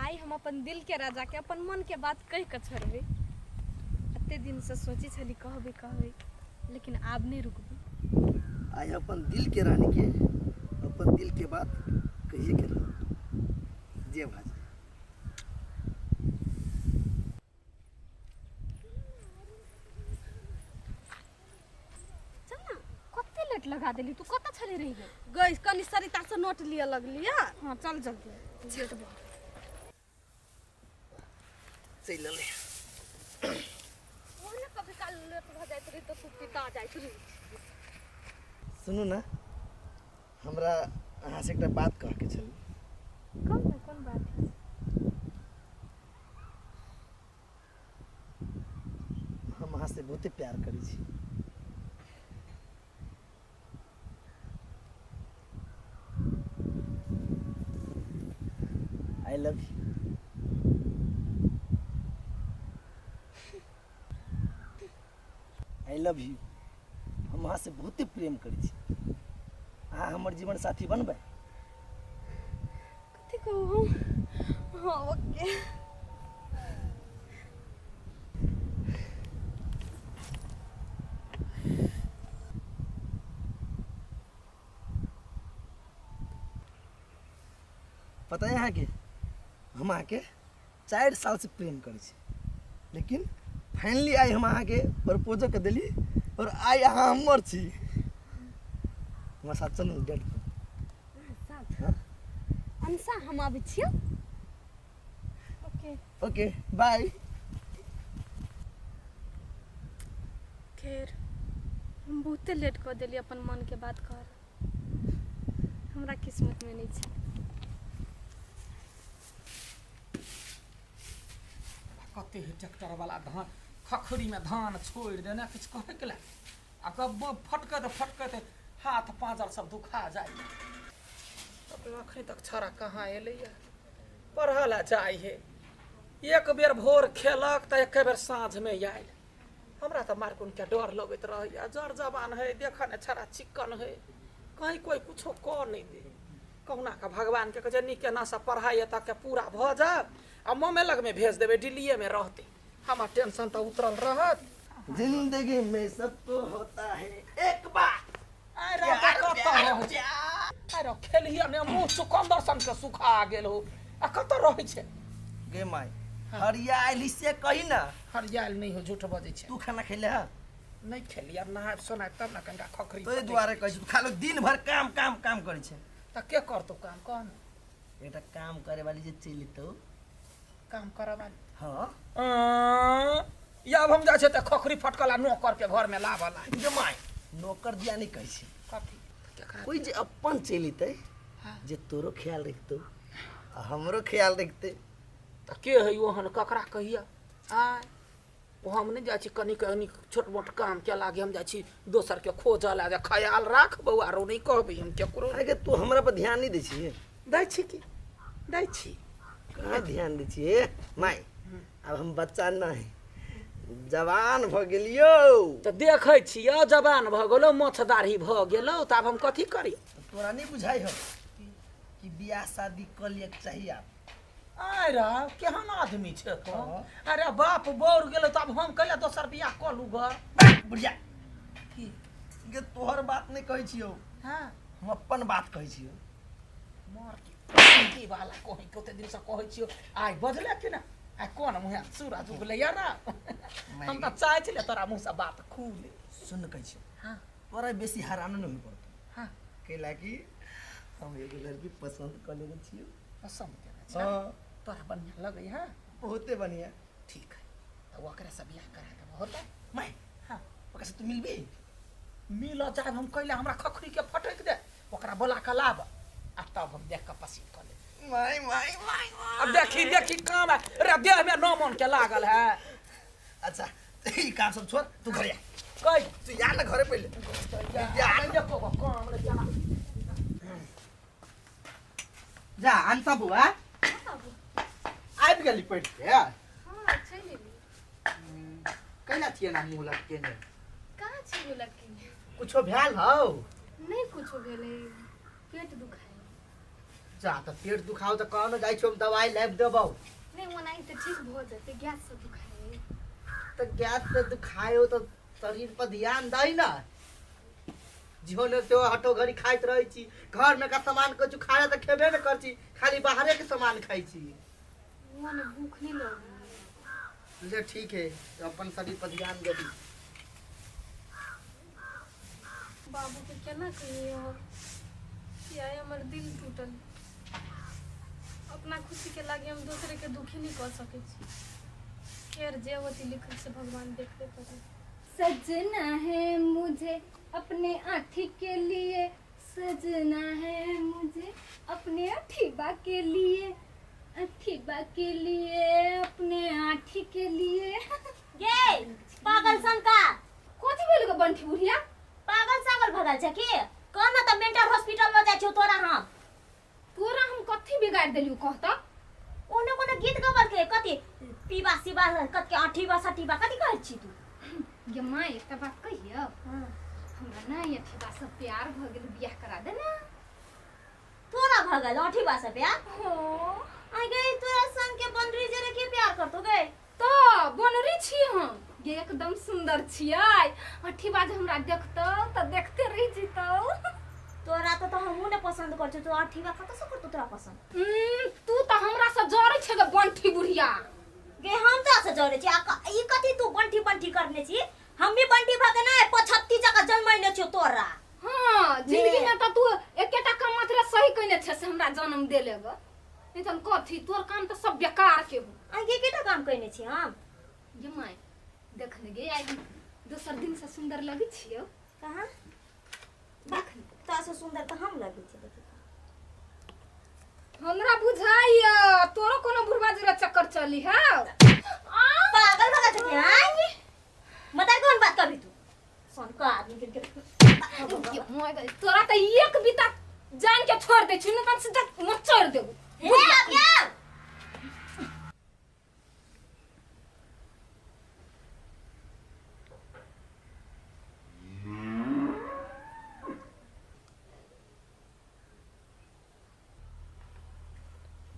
आइ हम अपन दिल के राजा के अपन मन के बात कहि कऽ छोड़बै। एते दिन से सोचै छली कहबै कहबै, लेकिन आब नहि रुकबै। आइ अपन दिल के रानी के अपन दिल के बात कहिए के रहब, जे भऽ जाए। चल ना, कते लेट लगा देली तू, कतऽ छली रही गे? गई कनी सरिता से नोट लिअ लगलियै। हाँ चल जल्दी, लेट भऽ चलि एलै। ओहने कभी काल लेट भऽ जाइत रही तऽ तू पिता जाइत रही। सुनू ने, हमरा अहाँसँ एकटा बात कहऽके छल। कहू ने, कोन बात है? हम अहाँसँ बहुते प्यार करै छी। I love you, I love you. हम अहाँसँ बहुते प्रेम करै छी। अहाँ हमर जीवन साथी बनबै? कथी कहू हम? हाँ ओके। पता है अहाँके, हम अहाँके 4 सालसँ प्रेम करै छी, लेकिन फाइनली आइ हम अहाँके प्रपोजो कऽ देली और आइ अहाँ हमर छी। हमरा साथ चलू डेट पर। साथ? अंशा, हम आबै छियौ। ओके ओके, बाय। खैर, हम बहुते लेट कऽ देलियै अपन मनके बात कहऽ। हमरा किस्मतमे नहि छै। कते हे ट्रैक्टर वाला धान खखरी में धान छोड़ देने, किछु कहै के ला आ कब फटकत फटकत हाथ पाँजर सब दुखा जाय। अखन तक छौड़ा कहाँ एलैया? पढ़ऽ ला जाइ हे। एक बेर भोर खेलक तऽ एके बेर साँझमे आयल। हमरा तऽ मारकुनके डर लगैत रहैया, जर जवान है, देखऽ ने छौड़ा चिक्कन है, कहीं कोइ कुछो कऽ नहि दे। कहुना कऽ भगवानके कहै छै नीक एना से पढ़ाइ एतऽके पूरा भऽ जाय आ ममे लगमे भेज देबै, दिल्लीएमे रहतै, हमर टेंशन तऽ उतरल रहत। जिंदगी में सबको होता है एक बार। आइ रे कतऽ रहै छै? आइ रे खेलियै ने, मुँह चुकन्दर सनके सुखा गेल हो। आ कतऽ रहै छै गे माय? हरियाली से कही ना। हरियाल नहि हो, झूठ बजै छै। तू खाना खेले है? नहि खेलियै। आब नहायब सोनायब तब ने कनिटा खखरी। तोरे दुआरे कहै छी, तू खाली दिन भर काम काम काम करै छै। तऽ के करतौ काम, कह ने। एकटा काम करे वाली जे चलि एतौ। काम करऽ वाली? हाँ। या अब हम जाइ छियै तऽ खखरी फटकला नौकर के घर में लाबऽ ला। गे माय, नौकर दिया नहि कहै छै। कथी, केकरा? कोई जे अपन चलि एतै, जे तोरो ख्याल रखतौ आ हमरो ख्याल रखतै। तऽ के है ओहन, ककरा कहिया? आँय, ओ हम नहि जाइ छी। कनि कनि छोट मोट काम के लागे हम जाइ छी दोसर के खोजऽ ला जे ख्याल राख बौआ रो, नहि कहबै हम केकरो। अरे गे, तू हमरा पर ध्यान नहि दै छियै? दै छी की दै छी। कहाँ ध्यान दै छियै माय? आब हम बच्चा नहि, जवान भऽ गेलियौ। तऽ देखै छियौ, जवान भऽ गेलौ, मोछ दाढ़ी भऽ गेलौ, तऽ आब हम कथी करी? तोरा नहि बुझाइ हौ कि बियाह शादी कऽ लियके चाही आब? आय रे, केहन आदमी छै तो। हाँ। अरे बाप बौर गेलै तऽ आब हम कैला दोसर बियाह कऽ लू ग? बुढ़िया की गे, तोहर बात नहि कहै छियौ। हाँ। हम अपन बात कहै छियौ। मर के वाला कहै, कते दिन से कहै छियौ, आइ बजले कि ना? आइ कोन मुँहे सूरज उगलै या ना? हम तऽ चाहै छलियै तोरा मुँह से बात खुले। सुन, कहै छियौ। हाँ। तोरा बेसी हरानो नहि होय पड़तौ। हाँ। कैला कि हम एगो लड़की पसंद कऽ लेने छियौ। पसंद केने छै? हाँ। तोरा बढ़िआँ लगै है? बहुते बढ़िया। ठीक है, तऽ ओकरे से बियाह करा देबो, होतै? माय। हाँ। ओकरा से तू मिलबी? मिलऽ जायब हम कैला? हमरा खखरी के फटकि दे, ओकरा बोला कऽ लाब आ तब हम देख कऽ पसीन कऽ लेब। माय माय माय। अब देखी देखी काम है रे, देह में नौ मन के लागल है। अच्छा, ई काम सब छोड़, तू घरे आ। कई तू आ ना घरे पहिले। या देखो गो काम रे जाना। जा अनसा बुआ, आबि गेली पढ़ि के? हाँ, चलि एली। कैला छियै ना मुँह लटकेने? कहाँ छी मुँह लटकेने? कुछो भेल हौ? नहि कुछो भेलै, पेट दुखाइ। जा तऽ पेट दुखाओ तऽ कहऽ ने जाइ छियौ हम दवाइ लाबि देबौ। नहि, ओनाही तऽ ठीक भऽ जेतै। गैस से दुखाइ। तऽ गैस से दुखायो तऽ शरीर पर ध्यान दै ने। जिहो ने सेहो हटो घड़ी खाइत रहै छी। घरमे का सामान कुछ खाना तऽ खेबे ने कर छी, खाली बाहरे के सामान खाइ छी। हुआँ ने भूख नहीं लगी। अच्छा ठीक है, तो अपन शरीर पर ध्यान देबी। बाबू के केना कहिए हम कि आइ हमर दिल टूटल। अपना खुशी के लागी हम दोसरे के दुखी नहीं कर सकै छी। खैर, जे होती लिखल से भगवान देखबे करे। सजना है मुझे अपने आँखी के लिए, सजना है मुझे अपने अठीबा के लिए, अठीबा के लिए, अपने आँखी के लिए। गे पागल सन का। कथी भेल गो बंठी बुढ़िया? पागल सागल भगल छै की? कह न तऽ मेंटल हॉस्पिटल लऽ जाइ छियौ तोरा हम। तोरा हम कथी बिगाड़ देलियौ कहता? ओने कोनो गीत गबल के कथी पीबा सीबा कथी अठीबा सठीबा कथी कहै छी तू? गे माँ, एकटा बात कहियौ? हमरा ना अठीबा से प्यार भऽ गेल, बियाह करा दे ना। तोरा भगल अठीबा से प्यार? हाँ। आ गे, तोरा संग के बनरी जरे के प्यार करतो गे? तऽ बनरी छी हम गे, एकदम सुंदर छियै। अठीबा जे हमरा देखतौ तऽ देखते रहि जेतौ। तोरा तो हमहूँ ने पसंद कर छौ, तो अठीबा कतऽ से करतो तोरा पसंद? तू तऽ हमरा से जरै छै गे बंठी बुढ़िया। गे, हम तो से जरे छी। आ ई कथी तू बंठी बंठी करने छी? हम भी बंटी भऽ के नै पछत्ती जकाँ जन्मैने छियौ तोरा। हाँ, जिंदगी में तऽ तू एकेटा काम मात्र सही कयने छै, से हमरा जन्म देले ग। नहीं तन कथी तोर काम तऽ सब बेकार के हो। आ गे, केटा काम कयने छी हम? गे my, देख ने गे, आइ दोसर दिन से सुंदर लगै छियौ। कहाँ? देख ने। तोरा से सुंदर तऽ हम लगै छी, देखी। हमरा बुझाइया तोरो कोनो बुढ़वा जरा चक्कर चली है। पागल भगा छथि आइ मतार कोन बात कभी तू सन का आदमी के तोरा तऽ एक बीता जान के छोड़ दे छी, नहीं तऽ सीधा मचोड़ देबो। हे आब जाओ।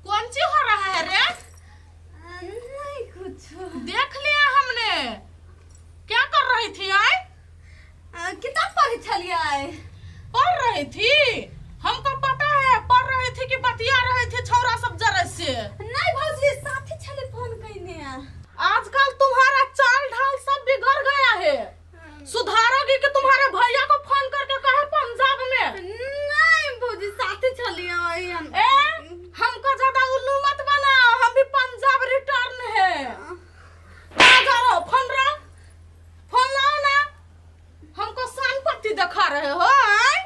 कौन चीज हो रहा है रे? नहीं कुछ। देख लिया हमने, क्या कर रही थी आए? किताब पढ़े छलियै। पढ़ रही थी? हमको पता है, पढ़ रही थी कि बतिया रही थी छौरा सब जरे से। नहीं भौजी, साथी छले फोन कइने। आजकल तुम्हारा चाल ढाल सब बिगड़ गया है। सुधारोगी कि तुम्हारे भैया को फोन करके कहे पंजाब में? नहीं भौजी, साथी छलियै। ए, हमको ज्यादा उल्लू मत बनाओ, हम भी पंजाब रिटर्न है। कहाँ जा रहे हो? फोन रहा, फोन लाओ ना। हमको सान पत्ती दिखा रहे हो आय?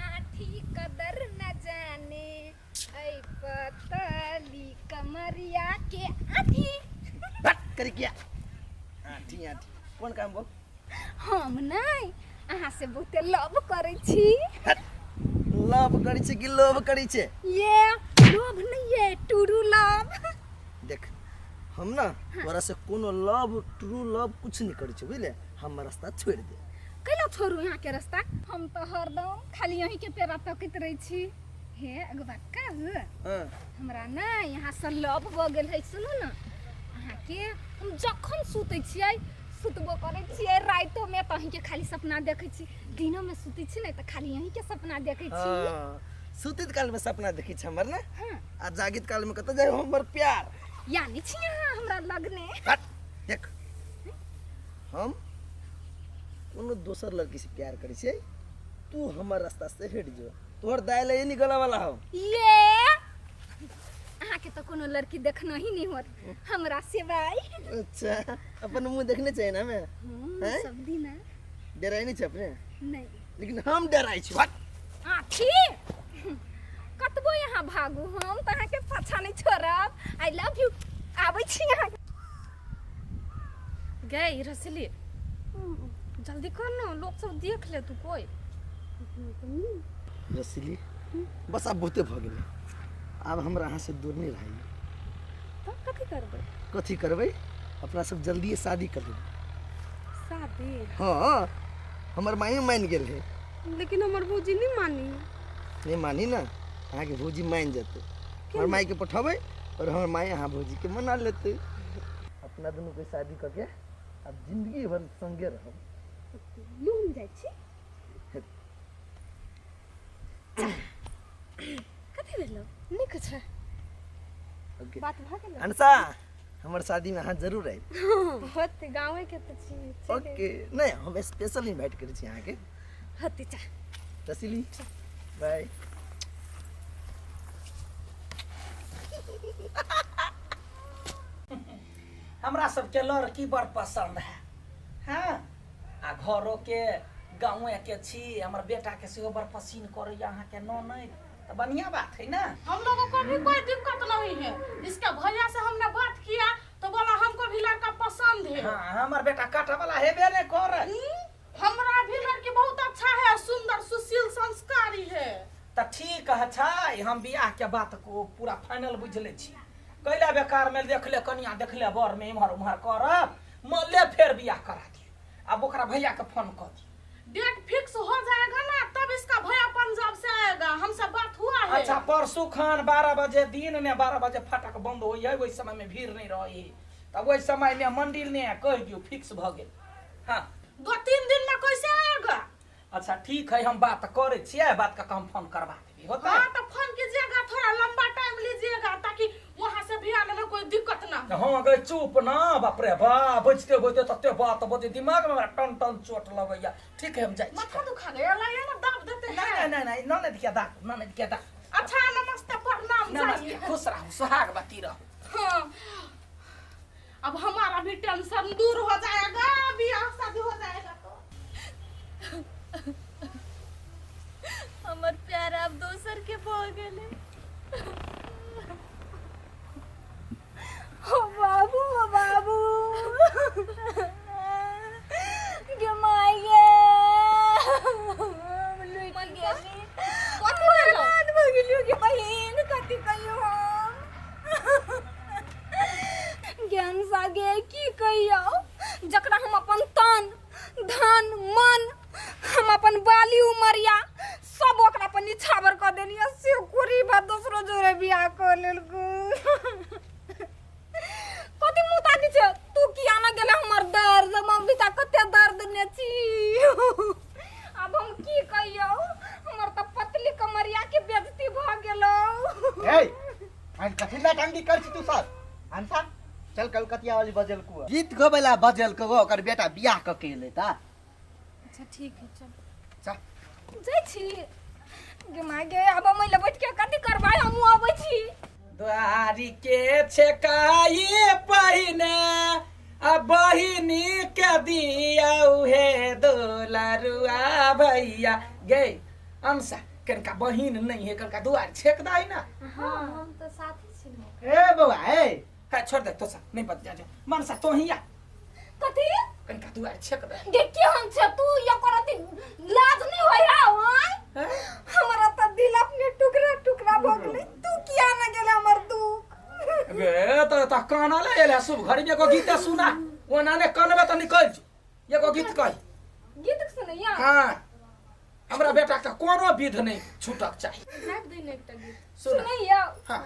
आठी कदर न जाने ऐ पतली कमरिया के आठी। हट करी किया आठी आठी? कोन काम बोल? हम नहीं अहाँ से बहुते लव करै छी। लव करै छै कि लोभ करै छै? ये लोभ नहीं ये ट्रू लव। देख, हम ना तोरा से कोनो लव ट्रू लव कुछ नहीं करै छै, बुझले? हमर रास्ता छोड़ि दे। कैला छोड़ू यहाँ के रास्ता? हम तो हरदम खाली यहीं के पेड़ा तकैत रहै छी। हे, एगो बात कहू? हाँ। हमरा ना यहाँ से लव भऽ गेल है। सुनू ने, अहाँके हम जखन सुतै छियै, सुतबो करै छियै रातिोमे तऽ अहीँके खाली सपना देखै छी। दिनोमे सुतै छी ने तऽ खाली अहीँके सपना देखै छी। हाँ, सुतैत कालमे सपना देखै छै हमर ने? हाँ। आ जागित कालमे कतऽ जाइ हमर प्यार? यानी छी अहाँ हमरा लगने। हट, देख, हम कोनो दोसर लड़की से प्यार करै छियै, तू हमर रास्ता से हटि जो। तोहर दाय लए निकले वाला हो। ये अहाँके तऽ कोनो लड़की देखना ही नहीं होत हमरा सिवाय। अच्छा, अपन मुंह देखने चाहिए ना हमें? हैं? सब दिन डराई नहीं छै अपने? नहीं। लेकिन हम डराई छी। हट। आखी कतबो यहाँ भागू, हम तऽ अहाँके पाछा नहीं छोड़ब। I love you. आबै छी अहाँ। गए रसली, जल्दी कर ना, लोग सब देख ले तू कोई। रसीली, बस आब बहुते भऽ गेलै। आब हमरा अहाँसँ दूर नहि रहैए। तब कथी करबै? कथी करबै? अपना सब जल्दिए शादी कर लेबै। शादी? हाँ। हमर माइयो मानि गेल है। लेकिन हमर भौजी नहीं मानी। नहीं मानी ना, अहाँके भौजी मानि जेतै। हमर माइके पठेबै और हमर माय अहाँ भौजीके मना लेतै। अपना दुनूके शादी कऽ के आब जिंदगी भर संगे रहब। लू हम जाइ छी। कथी भेलो? नहीं कुछ है। ओके। बात भऽ गेल। अनसा, हमर शादी में अहाँ जरूर आयब। होते गाँवे के तऽ छी। ओके, नहीं हम स्पेशल इनवाइट करै छी अहाँके। होते चा। रसीली बाय। हमरा सबके लड़की बड़ पसंद है। हाँ, आ घरो के गाँवे के छी, हमर बेटा के सेहो बड़ पसीन करैया अहाँके ननैद, तो बढ़िया बात है ना। हम लोगों को भी कोई दिक्कत नहीं है। इसके भैया से हमने बात किया तो बोला हमको भी लड़का पसंद है। हाँ, हमर बेटा काटा वाला हेबे नहीं करे। हमरा भी लड़की बहुत अच्छा है, सुंदर सुशील संस्कारी है। तो ठीक है छै, हम बियाह के बात को पूरा फाइनल बुझ ले छी। कैला बेकार में देख ले कनिया, देख ले बर में इम्हर उम्हर करब, मले फेर बियाह करा दियो। अब ओकरा भैया के फोन कर दियो। डेट फिक्स हो जाएगा ना तब इसका भैया पंजाब से आएगा, हमसे बात हुआ है। अच्छा, परसों खान 12 बजे दिन में 12 बजे फाटक बंद हो है, वही समय में भीड़ नहीं रही, तब वही समय में मंदिर ने कह दियो फिक्स भ गेल। हाँ, 2-3 दिन में कैसे आएगा? अच्छा ठीक है, हम बात करे छियै, बात का हम फोन करवा देबी होता। हाँ, तो फोन कीजिएगा, थोड़ा लंबा टाइम लीजिएगा ताकि वहाँ से भी आने में कोई दिक्कत ना हो। हाँ गई चुप ना, बाप रे बाप, बजते बजते तते बात बजे दिमाग में हमरा टन टन चोट लगैया। ठीक है, हम जाइ छी। माथा दुखा गया, लाइए ना दाब देते हैं। नहीं नहीं नहीं, नहीं नहीं दाब, नहीं नहीं दाब। अच्छा नमस्ते, प्रणाम, नमस्ते, जाइए। खुश रहो, सुहागवती रहो। हाँ, अब हमारा भी टेंशन दूर हो जाएगा, बियाह शादी हो जाएगा तो। हमर प्यार आब दोसर के भऽ गेलै। ओ बाबू, ओ बाबू गे माय गे, हम लुटि गेली। कथी भेलौ? बर्बाद भऽ गेलियौ गे बहिन, कथी कहियौ हम। ज्ञान सागे की कहियौ, जकरा हम अपन तन धन मन, हम अपन बाली उमरिया सब ओकरा पर निछावर कऽ देलियै, से कोरी बा दोसरो जोरे बियाह कऽ लेलको। कथी मुँह ताकी छै तू? किया ना गेले हमर दर्द मम्मी ता कते दर्द ने छी। अब हम की कहियौ, हमर तऽ पतली कमरिया के बेइज्जती भऽ गेलौ। ए आज कथी नौटंकी कर छी तू सब? अनसा चल, कलकतिया वाली बजल को गीत गबैला बजल को, ओकर बेटा बियाह क के एलै ता। अच्छा ठीक है, चल चल जाइ छी गे माय गे। आब हम अइले बैठ के कथी करबै? हमहूँ अबै छी। द्वारी के छेकाई पहिने आ बहिनी के दिया उहे दुलरुआ भैया गे। अंशा, कनका बहिन नहीं है, कनका दुआर छेक दही ना। हाँ, हम तऽ साथी छी ने। ए बौआ ए है, छोड़ दे तो सा नहीं बच जा जा मनसा तो ही आ। कथी? कनका दुआर छेक दे। गे केहन छै तू? एकर अथी लाज नहीं होय है? आय हमरा तऽ दिल अपने टुकड़ा टुकड़ा भऽ गेलै, तू किया न गेले हमर दुख? गे तो त काना ले एले शुभ घड़ी में एगो गीत सुना, ओना ने कनबे त निकल जो। एगो गीत कह। गीत सुनैया? हाँ, हमरा बेटा के कोनो विध नहीं छूटक चाही। गाबि दे ने एकटा गीत। सुना। सुनैया? हाँ।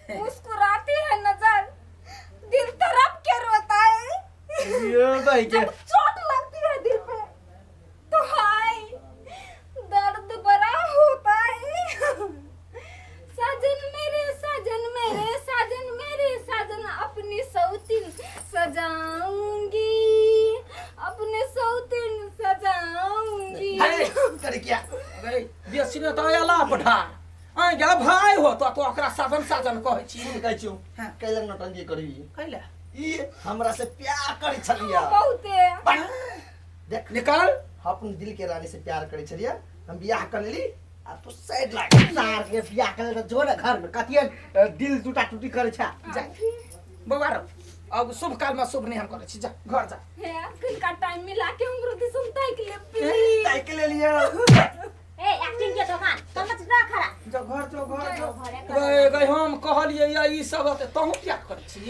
मुस्कुराती है नजर, दिल तड़प के रोता है, ये भाई के जब चोट लगती है दिल पे तो हाय दर्द बड़ा होता है। साजन मेरे, साजन मेरे, साजन मेरे, साजन अपनी सौतीन सजाऊंगी, अपने सौतीन सजाऊंगी। अरे करे क्या? अरे बेसी ने तऽ अयला पढ़ा आइ गे भाई हो तो तो ओकरा साजन साजन कहै छी। सुन, कहै छियौ। हाँ। कैला नौटंकी करबी? कैला? ई हमरा से प्यार करै छलिया। बहुते। देख। निकाल। हम अपन दिल के रानी से प्यार करै छलिया, हम बियाह कर लेली आ तू साइड लाग। सार के बियाह करे त जो न घर में कतियन दिल टूटा टूटी करे छा। जा बौआ रौ, अब शुभ काल में शुभ नहीं हम करै छी, जा घर जा। हे कनिका टाइम मिला के हमरो दिसन ताकि ले प्लीज। ताकि लेलियै। ए एक्टिंग के दोकान समझ ना खड़ा। जो घर जो घर जो गए गए हम कहलिए या ई सब होते तहु क्या करै छी?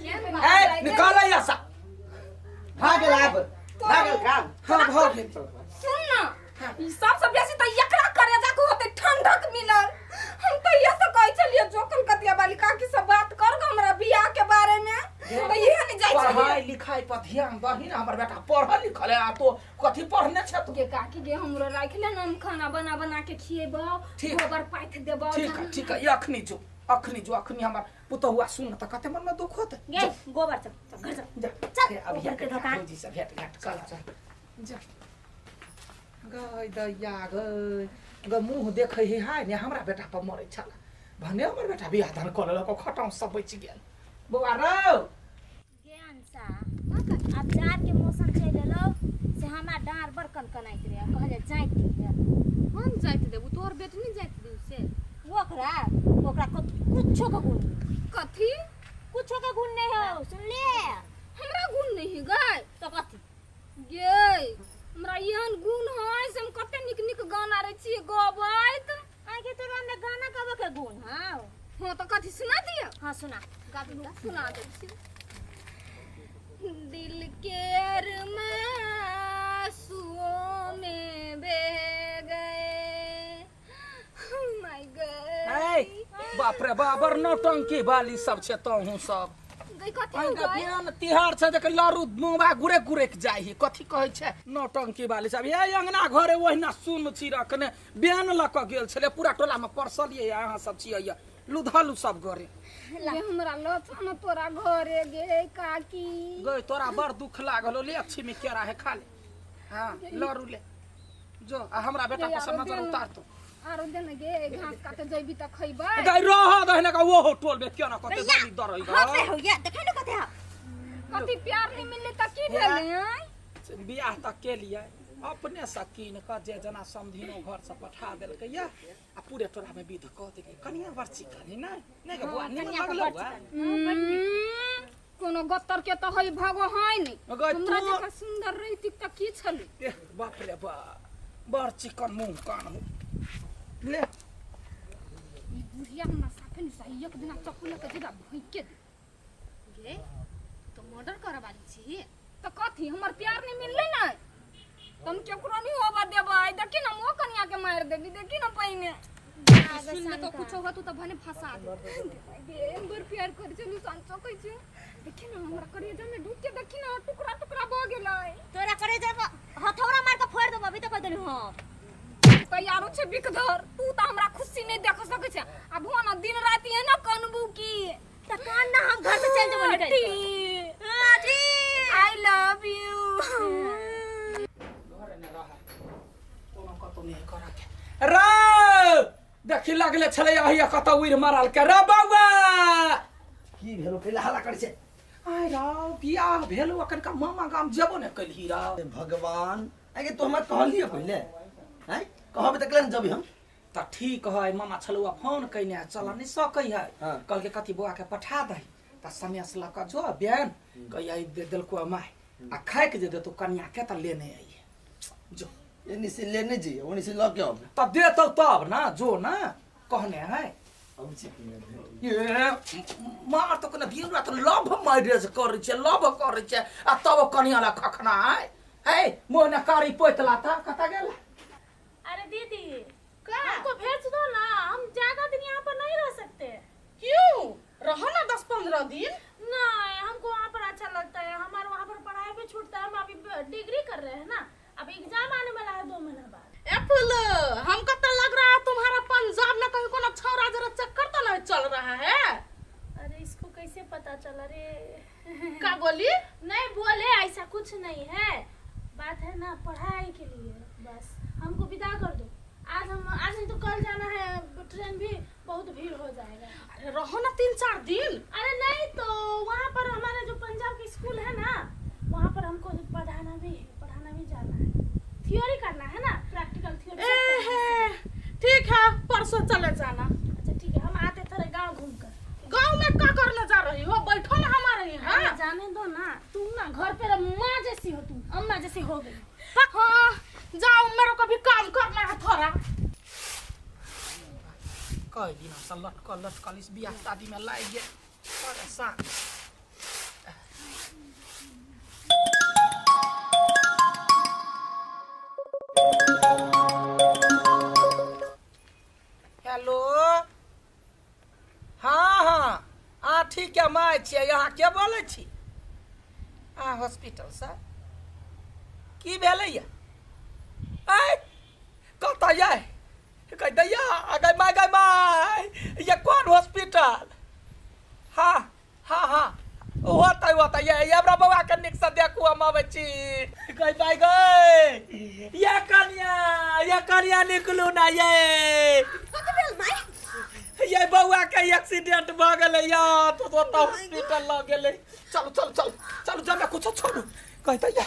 ए निकाल या सा। भऽ गेल, आब भऽ गेल काम। हां, भऽ गेल। सुन ना, ई सबसे बेसी तऽ एकरा करेजा के होतै ठंडक मिलल। हम तऽ इहे से कहै छलियै जो कलकतिया वाली काकी से बात कर गो हमरा बियाह के बारे में, तऽ इहे ने जाइ छलियै। पढ़ाई लिखाई पर ध्यान दही ने, हमर बेटा पढ़ल लिखल है, आ तो कथी पढ़ने छै तू? गे काकी गे, हमरो राखि ले ने, हम खाना बना बना के खिएबौ, ठीक। गोबर पाथि देबौ। ठीक है, ठीक है, अखनी जो, अखनी जो, अखनी हमर पुतहुआ सुन त कते मन में दुख होते। गे गोबर चल चल घर चल। जा। चल, हे, अब गोबर के दुकान। भौजी से भेंट घाट कर, चल जा। गई दैया गई ग, मुँह देखै है हाय ने हमरा बेटा पर मरै छल, भने हमर बेटा बियाह दान कऽ लेलक, खटाउ सब बचि गेल। बौआ रौ ज्ञान सा, आब जाड़ के मौसम चलि एलौ से हमरा डाँड़ बड़ कनकनाइत रहै, कहलियै जाइत दिहे। हम जाइत देबू? तोहर बेटनी जाइत देबू से? ओकरा ओकरा कुछो के गुण नहीं। कथी? कुछो के गुण नहीं हो, सुनले? हमरा गुण नहीं है गै? तो कथी गे, हमरा एहन गुण है से हम कते नीक नीक गाना रै छियै गबैत। आगे तोरा में गाना गावे के गुण हौ? हाँ, तो कथी सुना दिअ? हाँ सुना, गाबी तऽ। सुना दै छी। दिल के अरमां में बह गए, my God. ऐ बाप रे बाप, बड़ नौटंकी वाली सब छै तोहूँ सब। गई कथी हो अहिके गई? बिहान तिहार छै, देख लड़ू मुँहबा गुरे गुरे के जाइ ही, कथी कहै छै नौटंकी वाली सब। हे अंगना घरे ओहिना सुन छी रखने, बेन लऽ कऽ गेल छलै, पूरा टोला में परसलियै, अहाँ सब छियै लुधल सब घरे। गे हमरा लऽ चल न तोरा घरे गे काकी। गई तोरा बड़ दुख लागल हो, ले अच्छी में केरा है खा ले। हाँ लड़ू ले जो, आ हमरा बेटा पर सब नजर उतार तो। आरो दे न गे, घास काटे जैबी तऽ खैबै। गई रह दहने का वो टोल में क्यों ना कते दली दर हाँ पे हो या देखै न कते हा। कथी प्यार नहीं मिलले तऽ की भेलै? आँय बियाह तक के लिए अपने से कीन कऽ जे जना समधिनो घर से पठा देलकै या, आ पूरे टोला में विध कऽ देलियै। कनिया बड़ चिकन है नै? नै गे बौआ, निमन लगलौ बौआ? कोनो गत्तर के तऽ है भगो है नहीं। गै हमरा तू जकाँ सुंदर रहिती तऽ की छलै? एह बाप रे बाप, बड़ चिकन मुँह कान हो। ले ई बुढ़िया हमरा साफे नहीं सही, एक दिना चक्कू लऽ के जेदा भोंके दे। गे तो मर्डर करऽ वाली छी। तऽ कथी हमर प्यार नहीं मिललै ने तऽ हम केकरो नहीं होबऽ देबै। देखी न, हम ओ कनिया के मारि देबी, देखी न पहिने। सुन ले तो कुछो हो तू तऽ भने फंसा दे। गे हम बड़ प्यार करै छलहुँ, सांचो कहै छी। देखी न हमरा करेजा में ढुक के देखी न, टुकड़ा टुकड़ा भऽ गेलै। तोरा करे जब हथौड़ा मार के फोड़ देबो, अभी तो कह देलु हम। तैयारो छै बिखधर, तू तऽ हमरा खुशी नहीं देख सकै छै। आ भो न दिन राति एना कनबू की त कान ना, हम घर से चल जेबो निकल के। हां ठीक, I love you. घरे ने रह, कोनो कतौ नहि करऽ के रौ। देखी लगले छलै अहिया कतौ उड़ि मरल के रौ बौआ। की भेलो, कैला हल्ला करै छै? आय रौ, बियाह भेलो अखन का मामा गाम जेबो ने कलही रौ। हे भगवान, आगे तो हमरा कहलिए पहिले हैं, कहबे तऽ केला ने जबी हम। तऽ ठीक है, मामा छलौआ फोन कयने है, चल नहि सकै है। हाँ। कहलकै कथी बौआ के पठा दही, तऽ सनेस लऽ कऽ जो बेन कहिया दे देलको माय, आ खाइके जे देतौ कनिया के तऽ लेने अइहे जो। एनी से लेने जइए, ओनी से लऽ के अबै। तऽ देतौ तब ना, जो ना कहने है। अब छी कि नहि भेट। ये मार तो कने दिन रात लव मैरिज करै छै, लव करै छै, आ तब कनिया ला खखना है। हे मोहना कारी पोतला ता कतऽ गेल? अरे दीदी हमको भेज दो ना, हम ज्यादा दिन यहाँ पर नहीं रह सकते। क्यों, रहो ना 10-15 दिन। नहीं, हमको वहाँ पर अच्छा लगता है, हमारे वहाँ पर पढ़ाई भी छूटता है। हम अभी डिग्री कर रहे हैं ना, अब एग्जाम आने वाला है 2 महीना बाद। ए फुल, हमको तो लग रहा है तुम्हारा पंजाब में कहीं कोनो छौरा जरा चक्कर तो नहीं चल रहा है। अरे इसको कैसे पता चला रे? का बोली? नहीं बोले, ऐसा कुछ नहीं है, बात है ना पढ़ाई के लिए, बस हमको विदा कर दो आज। हम आज नहीं तो कल जाना है, ट्रेन भी बहुत भीड़ हो जाएगा। अरे रहो ना 3-4 दिन। अरे नहीं तो वहाँ पर हमारा जो पंजाब की स्कूल है ना, वहाँ पर हमको पढ़ाना भी है, पढ़ाना भी जाना है, थियोरी करना है ना, प्रैक्टिकल थियोरी सब ए करना है। हे, ठीक है, परसों चले जाना। अच्छा ठीक है, हम आते थोड़े गांव घूम कर। गांव में का करने जा रही हो, बैठो ना हमारे यहाँ। अरे जाने दो ना, तुम ना घर पे माँ जैसी हो, तुम अम्मा जैसी हो गई। हाँ जाओ, मेरे को भी काम करना है थोड़ा। कई दिन से लटकल लटकल इस बियाह शादी में लागि गेल परेशान। आठीके माय छियै अहाँ के बोलै छी अहाँ हॉस्पिटलसँ की भेलैया आँय कतऽ यै कहि दैया गै माय गै माय ये कोन हॉस्पिटल हाँ हाँ हाँ होतै होतै ये ये हमरा बौआ के नीकसँ देखू हम अबै छी गै माय गै ये कनिया ये कनिया निकलू ना ये कथी भेल माय ये बौआ के एक्सीडेंट भऽ गेलै या तो ओतऽ हॉस्पिटल लऽ गेलै चलू चलू चलू चलू जमे कुछो छोड़ू कहि दैया।